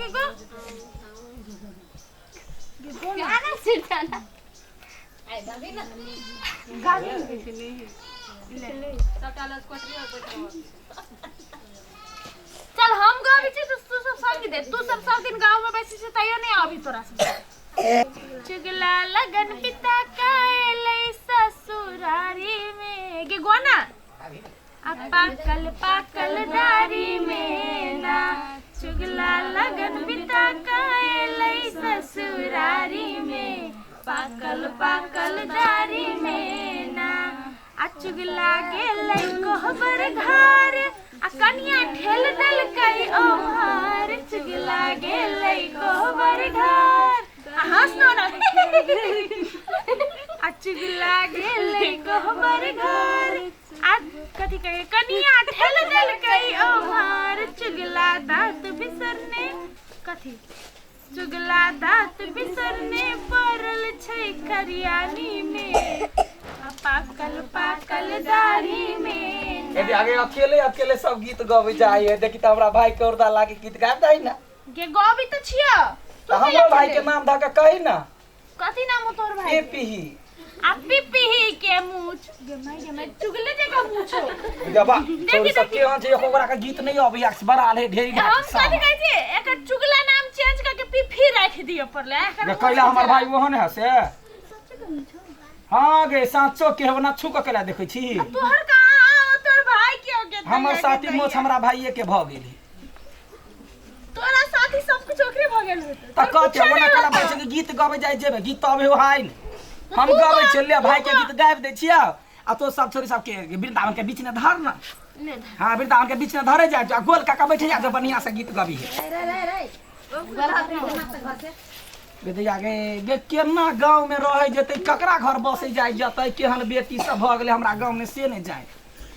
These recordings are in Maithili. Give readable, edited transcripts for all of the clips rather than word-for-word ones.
गे गो। गाना सिर्जना। चल हम गाबै छी तऽ तू सब संग दे। तू सब सब दिन गाँव में बैसै छी तैयो नहीं आबी तोरा सब। चुगला लगन पिता काएलै ससुरारी में गे गो ना। आ पाकल पाकल डारी में ना चुगला लगन पिता काएलै ससुरारी में पाकल पाकल डारी में ना। आ चुगला गेलै कोहबर घर आ कनिया ठेल देलकै ओम्हर चुगला गेलै कोहबर घर आ हँसनो ना। आ चुगला गेलै कोहबर घर आ कथी कहे कनिया ठेल देलकै ओम्हर चुगला दाँत बिसरने कथी चुगला दाँत बिसरने पड़ल छै खरियानी में आ पाकल पाकल दाढ़ी में। यदि आगे अकेले अकेले सब गीत गबै जाइ है, देखी त हमरा भाई के औरदा लागे गीत गाब दही ना। गे गबी तऽ छियौ। त हमरो भाई के नाम धऽ के कही ना। कथी नाम हो तोर भाई? के पीही। आ पिपीही के मुछ गे माय गे माय चुगले जका मुछ हो। जबा छोरी सब के हन छै ओकरा के गीत नहीं अबै या बड़ा ले ढेरी। हम कथी कहै छी एकर चुगला नाम चेंज करके पिफी राखि दिअ पड़लै एकर। गे कैला हमर भाई ओहन है से। हाँ गे साँचो के हो ना छू के कैला देखै छी। तोहर कहाँ तोर भाई के हो गे? हमर साथी मोछ हमरा भाइये के भऽ गेली। तोरा साथी सब कुछ ओकरे भऽ गेल होतौ। त कहते ओना कैला भाई संगे गीत गबै जाइ जेबै गीत त अबै हो हाय ने। हम गबै छियै ले भाई के गीत गाबि दै छियै आ तो सब छोरी सबके वृंदावन के बीच में धर ना। हाँ वृंदावन के बीच में धरे जाए आ गोल काका बैठे जा बढ़िया से गीत गबी है। बेटिया गे गे केना गाँव में रहे जेतै ककरा घर बसे जाय जेतै केहन बेटी सब भऽ गेलै हमरा गाँव में से नहि जाय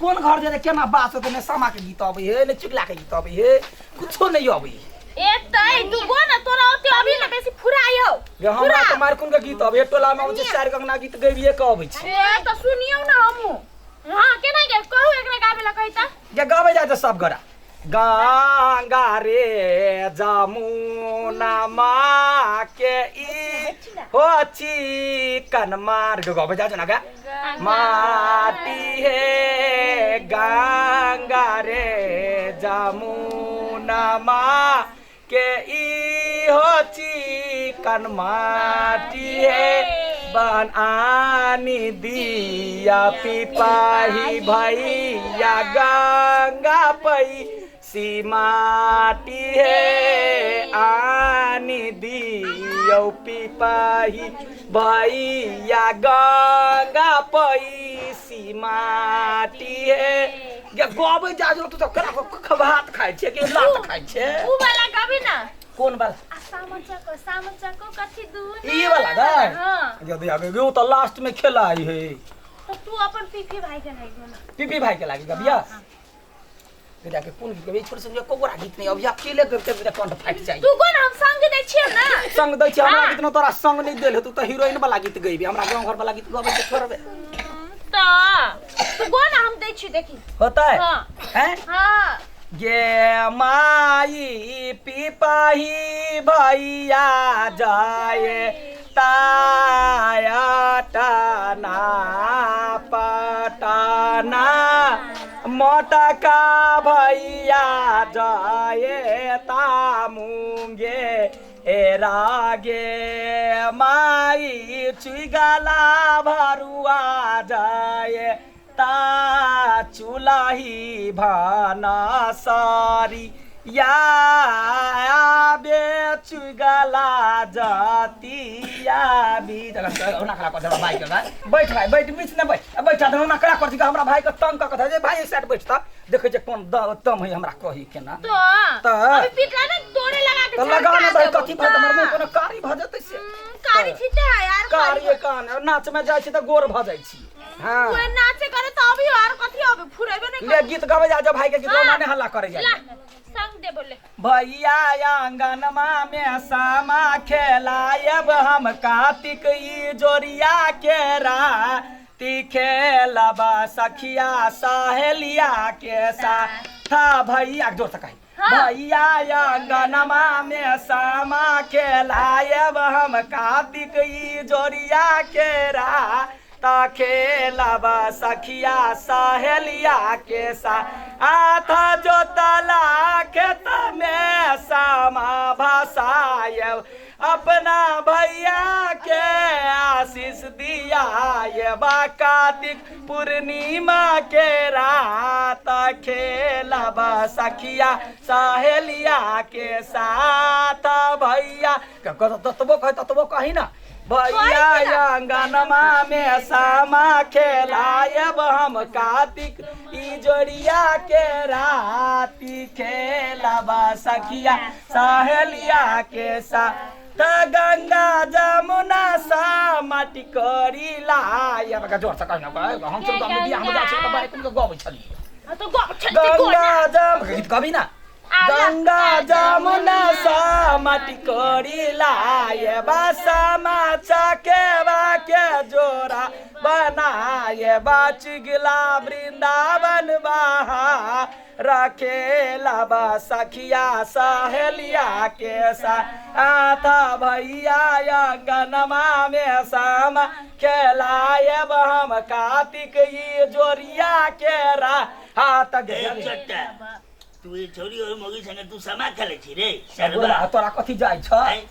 कोन घर जेतै केना बास होतै। ने सामा के गीत अबै है ने चुगला के गीत अबै है कुछो नहीं अबै है। ए तै तू गो ना तोरा ओते अभी ना बेसी फुराई हो। गे हमरा तऽ मारकुन के गीत अबै है टोला में अबै छै चारि गंगना गीत गबिए के अबै छै। ए तऽ सुनियौ ना हमहूँ। हाँ केना गे कहू एकरा गाबे ला कही तऽ। गे गाबै जाइ छै सब गोरा गंगा रे जमुना माँ के ई हो चिकन मार गे गाबै जाइ छै ना गे माटी हे गंगा रे जमुना माँ के ई हो चिकन माटी हे बन आनी दिया पिपाही भैया गंगा पई सी माटी हे आनी दियौ पिपाही भैया गंगा पई सी माटी हे। गे गबै जा जो तू तो करा खभात खाइ छै कि लात खाइ छै। उ वाला गाबी ना। कोन वाला? आ सामा चको सामा चको कथी दू ई वाला गाय? हाँ। गे दिया गे ओ त लास्ट में खेलाई है। तो तू अपन पीपी भाई के नहीं बोला। पीपी भाई के लागी गबिया। गे जाके कोन गीत गबै छोड़ से कोगोरा गीत नहीं अभी अकेले गबते मेरा कंठ फाटि जाइ। तू कोन हम संग दै छियै ना। संग दै छियै हमरा गीत न तोरा संग नहीं देल तू त हीरोइन वाला गीत गइबी हमरा गांव घर वाला गीत गबै के छोड़बे। त तू गो ना हम दै छी देखी। होतै? हाँ। हैं? हाँ। गे माई पिपाही भैया जाए ताया टाना पटाना मोटका भैया जाए तामुंगे ए रागे माई चुगला भरुआ जाए ता चुलाही भाना सारी या बे चुगला जातिया भी ओना खड़ा कर दे भाई के बैठ भाई बैठ बीच ने बैठ बैठ ओना खड़ा कर दी हमरा भाई के तंग क के जे भाई एक साइड बैठ त देखै छै कोन दम है हमरा कही केना तो त अभी पीटला ना तोरे लगा के त लगा ना झटका भाई देबो। कथी भऽ हमर मुँह कोनो कारी भऽ जेतै से। कारी छिटे है यार कारी कान नाच में जाइ छी त गोर भऽ जाइ छी। हाँ तू नाचे करे त अभी और कथी अभी फुरेबे नहीं ले गीत गावे जा भाई के गीत हाँ। ने हल्ला करे जा ला संग दे बोले। भैया आंगनमा में सामा खेलायब हम कार्तिक ई जोरिया के राती खेलब सखिया सहेलिया के साथ भैया जोर से कही। भैया अंगनमा में सामा खेलायब हम कार्तिक ई जोड़िया के ता खेलब सखिया सहेलिया के सा आथ जोतला खेत में सामा भसायब अपना भैया के आशीष दियायब कार्तिक पूर्णिमा के रात खेलब सखिया सहेलिया के साथ भैया ततबो कही ततबो कही ना भैया अंगनमा में सामा खेलायब हम कार्तिक ई जोड़िया के राती खेलब सखिया सहेलिया के साथ गंगा जमुना सा माटी करी लायब जोर से कही ना हम सब तो बियाह में जाइ छियै तऽ बारे कुन के गबै छलियै हाँ तो गो छलते गो गंगा जम गीत कभी ना गंगा जमुना सा माटी करी लाए सामा चकेवा के जोड़ा बनाए बा चिगला वृंदावन बहा रखेला बा सखिया सहेलिया के सा आथा भैया अंगनमा में सामा खेलायब हम कार्तिक ई जोरिया के रा हाथ ए चट्टा तू ई छोरी और मोगी संगे तू समा खेले छी रे सरबा तोरा कथी जाइ छ आँय?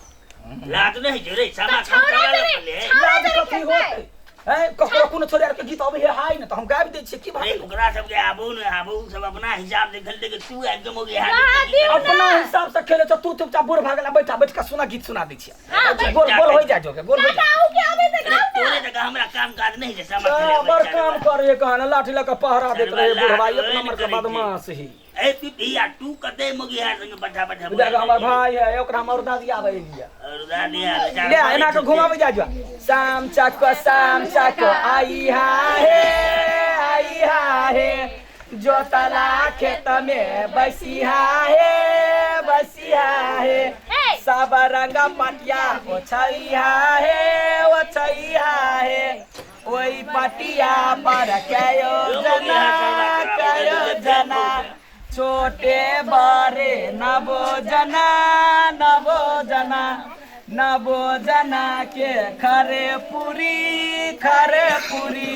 लाज नहीं छौ रे समा तऽ छौड़ा खेला रे, पहिले लाज कथी होतै हैं ककरो कोनो छोरी आर के गीत अबै है हाय ने तऽ हम गाबि दै छियै की रे भाई ओकरा सबके आबू ने आबू सब अपना हिसाब से खेलते कि तू आबि के मोगी हाथ महादेव। अपना हिसाब से खेले छ तू चुपचाप बूढ़ भागला बैठा बैठ के सुना गीत सुना दै हाँ, छियै गोल गोल हो जाइ जोगे गोल हो काका आउ के आबे तऽ अरे गाउ तोरे तक हमरा काम काज नहीं छै समा जाइ खेले बड़ काम करे कहन लाठी लऽ के पहरा देत रहे बूढ़वा एक नंबर के बदमाश ही ए तू भैया तू कते मोगी हाथ संगे पठा पठा देख हमर भाई है ओकरा हमर दादी आबै लिया और दादी आ ले एना के घुमाबै जा जो शाम चक शाम चक आई हा हे आई हा हे जोतला खेत में बसी हा हे बसी हा हे ए सब रंग पटिया ओछैहा हे ओछैहा हे ओहि पटिया पर कयो जना कयो जना छोटे बड़े नवो जना नवो जना नवो जना के खरे पूरी खरे पूरी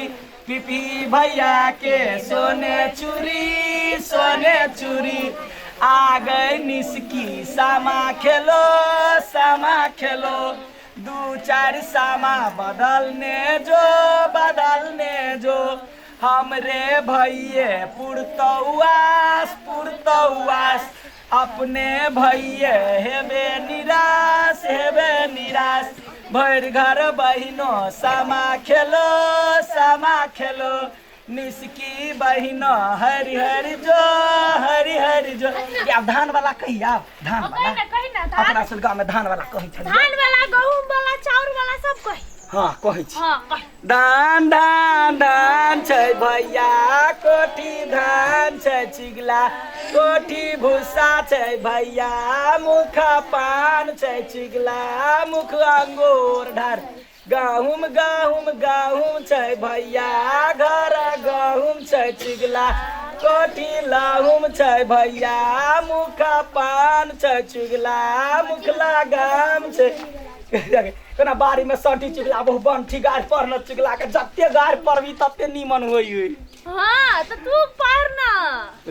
पिपी भैया के सोने चूरी सोने चूरी आ गए निसकी सामा खेलो सामा खेलो दू चार सामा बदलने जो बदलने जो हमरे भैये पुरतौआस पुरतौआस अपने भैये हेबे निराश हेबे निराश भरि घर बहिनो सामा खेलो सामा खेलो निसकी बहिनो हरि हरि जो हरि हरि जो आब धान वाला कही आब धान कही वाला ना कही ना धान अपना सब गाँव में धान वाला कहै छलियै धान वाला गहूम वाला चाउर वाला सब कही हाँ कहै छी हाँ कही धान धान धान छै भैया कोठी धान छै चिगला कोठी भूसा छै भैया मुख पान छै चिगला मुख अंगूर ढार गहुम गहुम गहुम छै भैया घर गहुम छै चिगला कोठी लहुम छै भैया मुख पान छै चुगला मुख लगाम छै कोना बाड़ी में सटी चुगला बहु बंठी गाछ पर न चुगला के जते गाछ पड़बी तते नीमन होइ होइ हाँ तो तू पढ़ ना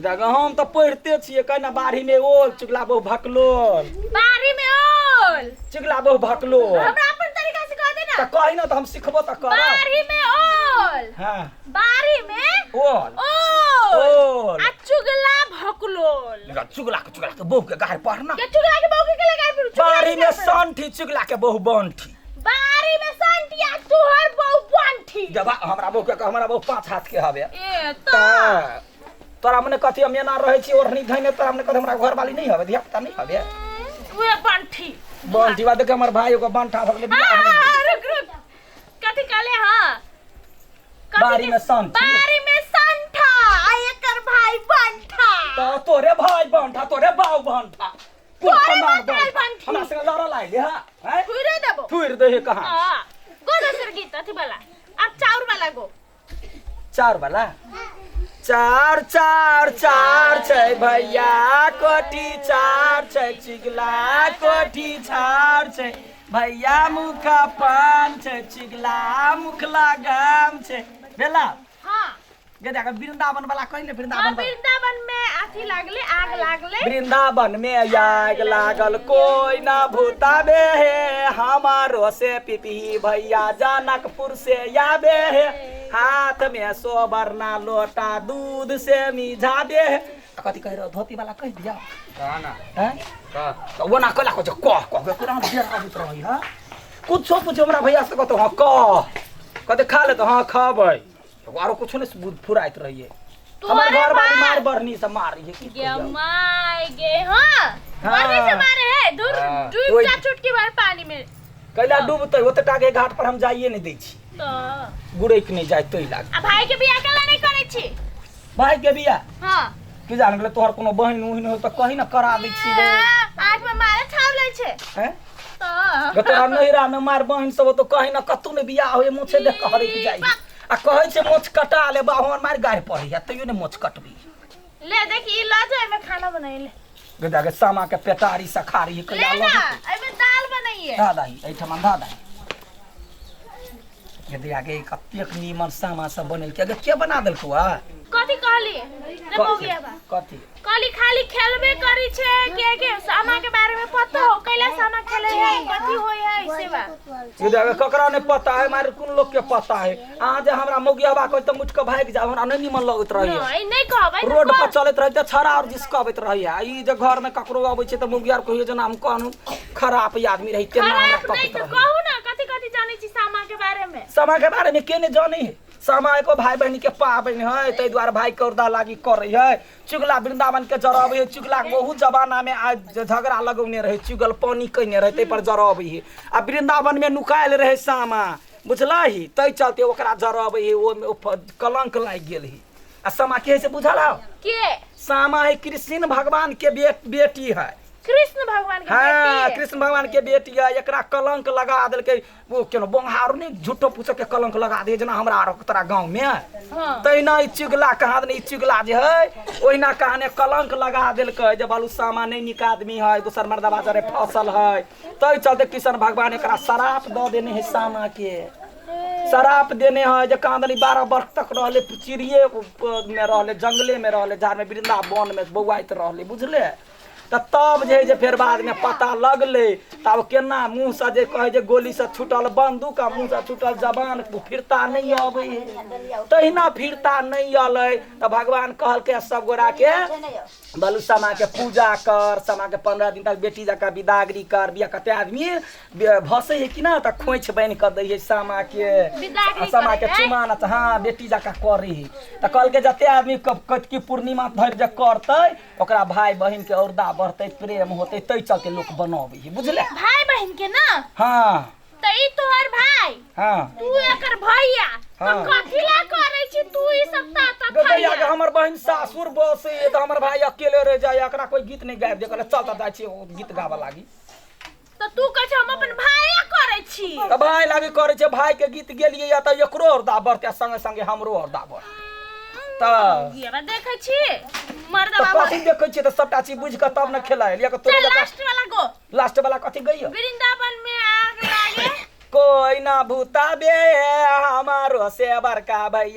देख हम तऽ पढ़िते छियै कहना बाड़ी में ओल चुगला बहु भकलोल बाड़ी में ओल चुगला बहु भकलोल हमरा अपन तरीका से कह दे ना तऽ कही ना तऽ हम सिखबो तऽ करब बाड़ी में ओल हाँ बाड़ी में ओल ओल ओल आ चुगला भकलोल देखा, चुगला के चुगला के बहु के गाड़ पढ़ ना के चुगला के बहू के लगा फिर चुगला बाड़ी के में गाड़ पढ़। संठी चुगला के बहु बंठी बाड़ी में संठी आ तोहर बहू बंठी जब हमरा बहु के हमरा बहु पाँच हाथ के हवे ए तो तऽ तोरा मने कथी हम एना रहै छी ओढ़नी धैने तोरा मने कथी हमरा घरवाली नहि हवे धिया पुता नहि हवे उहे बंठी बंठी बा देख हमर भाई एगो बंठा भऽ गेलै बियाह हाँ, नहि हाँ, रुक रुक कथी कहले हाँ कथी बाड़ी में संठी। बाड़ी में संठा आ एकर भाई बंठा तऽ तोरे भाई बंठा तोरे बाऊ बंठा कुल तोरे खानदान भाई बंठा बंठी। हमरा संगे लड़ल आइले हा हैं थुइरे देबो थुइर दे कहाँ हाँ गो दोसर गीत अथी वाला अब चाउर वाला गो चाउर वाला चार चार चार छै भैया कोठी चार छै चिगला कोठी चार छै भैया मुख पान छै चिगला मुख लगाम छै भेला। हाँ। गे देख वृंदावन वाला कहि ने वृंदावन हाँ, वाला। वृंदावन में अथी लागले, आग लागले। वृंदावन में आग लागल कोई ना भूताबे हे, हमारो से पिपही भैया जनकपुर से आबे हे, हाथ में सोबरना लोटा दूध से मिझाबे हे। आ कथी कहि रहो धोती वाला कहि दिया कहा ना हैं? कह तो वो ना कहला कह कह कह पूरा देर आबैत रहै है। कुछो पूछो हमरा भैया से कहतो हाँ कह, कहते खा ले तो हाँ खबै, आरो कुछो नहीं फुराइत रहिए। हमर तोरे घर वाली बाप। मार बरनी से मारी है की गे कहियौ। My गे हाँ हाँ। बरनी से मारे है दूर हाँ। डूब ओइ- जा चुटकी भर पानी में। कैला डूबतै ओते टाके घाट पर हम जाइए नहीं दै छी, तो गुड़ैक नहीं जाय तै लाग। आ भाई के बियाह केला नहीं करै छी? भाई के बियाह हाँ। की जान गेलै तोहर कोनो बहिन उहिन हो तऽ कही न करा दै छी रे। आँख में मारे छाव लै छै। हैं? तो गे तोरा नैहरा में मार बहिन सब तो कही न कतौ ने बियाह होय मोछे देख कऽ हरैक जाइ आ कहै छै मोछ कटा ले बाहर मारि गारि पड़ैया तैयो ने मोछ कटबी। ले देख ई ल जा एमे खाना बनैले। गे जाके सामा के पेटारी सखारी ले कैला ना लग एमे दाल बनैए। धा दाही एहिठाम धा दाही। गे दिया गे कतेक नीमन सामा सब बनेलकै गे, के बना देलकौ आ? कथी कहली रे मौगिया बा? कथी कहली खाली खेलबे करी छे के के सामा के बारे में पता हो कैला सामा खेले है कथी होय है ऐसे बा। ये देखो ककरा नहीं पता है मारे कोन लोग के पता है। अहाँ जे हमरा मौगियाबा कहै तऽ मुठ के भागि जाब, हमरा नहीं नीमन लगैत रहैया। नहीं नहीं कहबै तऽ रोड कह। पर चलैत रहै तऽ छड़ा और जिसकबैत रहैया। ई जे घर में ककरो अबै छै तऽ मौगिया आर कहियो जेना हम कहनु खराब आदमी रहै केना हमरा खराब नहीं तकैत तऽ रहै। कहू ना कथी कथी जानै छी सामा के बारे में? सामा के बारे में के नहीं जानै है? सामा एको भाई बहन के पाबनि है ताहि दुआरे भाई के औरदा लागी करै है। चुगला वृंदावन के जरबै है, चुगला बहुत जमाना में आज झगड़ा लगौने रहे, चुगल पानी कयने रहे ताहि पर जरबै है। आ वृंदावन में नुकायल रहे सामा बुझलही, ताहि चलते ओकरा जरबै है, ओहिमे कलंक लागि गेल है। आ सामा के है से बुझल हौ? के सामा है कृष्ण भगवान के बेटी है। कृष्ण भगवान के हाँ बेटी? कृष्ण भगवान के बेटी है, एकरा कलंक लगा देलकै। वो केनो बोंहार नहीं झूठो पूछो के कलंक लगा दे जेना हमरा आर तोरा गाँव में। हाँ। तहिना ई चुगला कहाँ दने ई चुगला जे है ओहिना कहाँ कलंक लगा देलकै जे बालू सामा नहीं नीक आदमी है, दोसर मर्दबा जरे फसल है। तै चलते कृष्ण भगवान एकरा श्राप दऽ देने है, सामा के श्राप देने है जे कहाँ दनी 12 वर्ष तक रहले चिड़िए में रहले, जंगले में रहले, झाड़ में वृंदावन में बौआइत रहले बुझले। तऽ तब जे है जे फेर बादमे पता लगलै तब केना मुँहसँ जे कहै जे गोलीसँ छूटल बंदूक आ मुँहसँ छूटल जबान फिरता नहि अबै है, तहिना फिरता नहि अलै। तऽ भगवान कहलकै सब गोराके बलू सामा के पूजा कर, सामा के 15 दिन तक बेटी जकाँ विदागरी कर। बिया कते आदमी भसै है कि ना तऽ खोइछ बान्हि कऽ दै है सामा के, विदागरी सामा के करै है? चुमान हाँ बेटी जकाँ करै है। तऽ कहलकै जते आदमी कतकी पूर्णिमा धरि जे करतै ओकरा भाई बहिन के औरदा बढ़तै, प्रेम होतै, तै चलते लोक बनबै है बुझले। भाई बहिन के ना? हाँ। तऽ ई तोहर भाई? हाँ। तू एकर भैया? हाँ। तऽ कथी ला करै छी तू ई सब ता गदैया के हमर बहिन सासुर बसै है तऽ हमर भाई अकेले रह जाय, एकरा कोई गीत नहीं गाबि दे, कहले चल तऽ जाइ छी ओ गीत गाबऽ लागी। तऽ तू कहै छी हम अपन भाइया करै छी? तऽ भाई लागी करै छै, भाई के गीत गेलियै या तऽ एकरो औरदा बढ़तै आ संगे संगे हमरो औरदा बढ़तै। तऽ ये देखै छी मर्द तऽ बाबा कथी देखै छियै तऽ सबटा चीज बुझि कऽ तब ने खेलायल। या चल लास्ट वाला गो। लास्ट वाला कथी गइयो? वृंदावन में आग लागे कोई ना भूताबे हमारो से बड़का भैया।